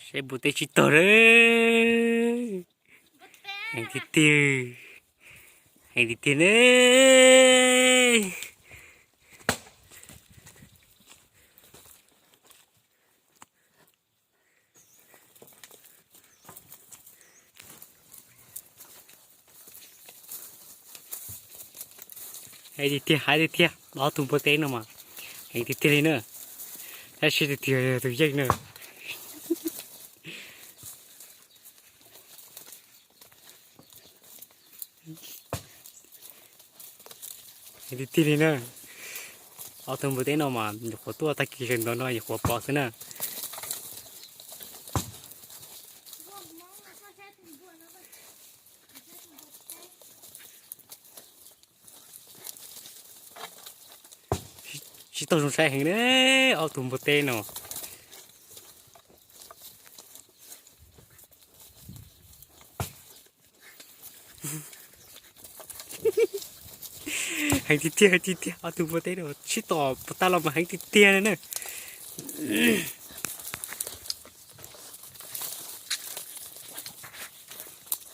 Saib npua teb tsib taug lawm. Heev tiag tiag. Heev tiag tiag ne. Heev tiag tiag, heev tiag tiag, ob tug npua teb no mas heev tiag tiag li na. Tab sis tiag tiag yog tus yeej na. Heev tiag tiag li na. Ob tug npua teb no mas nyuam qhuav tuaj tag kis sawv ntxov no nyuam qhuav pom xwb na. Tsis tau zoo saib heev na, ob tug npua teb no. Heev tiag tiag, heev tiag tiag, ob tug npua teb no sib tom puas tag los mas heev tiag tiag li na.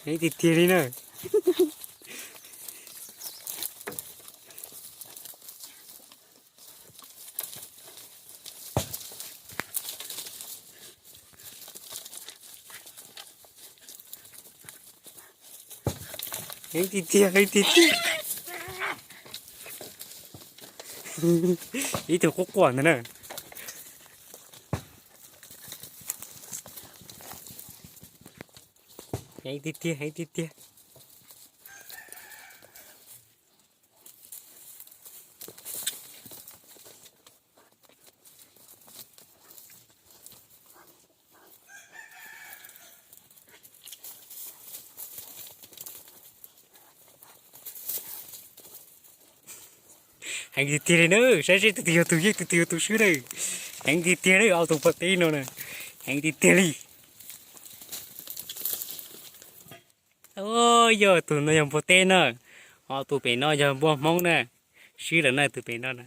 Heev tiag tiag li na. Heev tiag tiag, heev tiag tiag. Ib tug quaj quaj ntawd na. Heev tiag tiag, heev tiag tiag. Heev tiag tiag li na, saib seb tus twg yog tus yeej tus twg yog tus swb na. Heev tiag tiag li, ob tug npua teb no na, heev tiag tiag li. Yog tus no yog npua teb na, ho tus pem no yog npua Hmoob na, swb lawm na tus pem no na.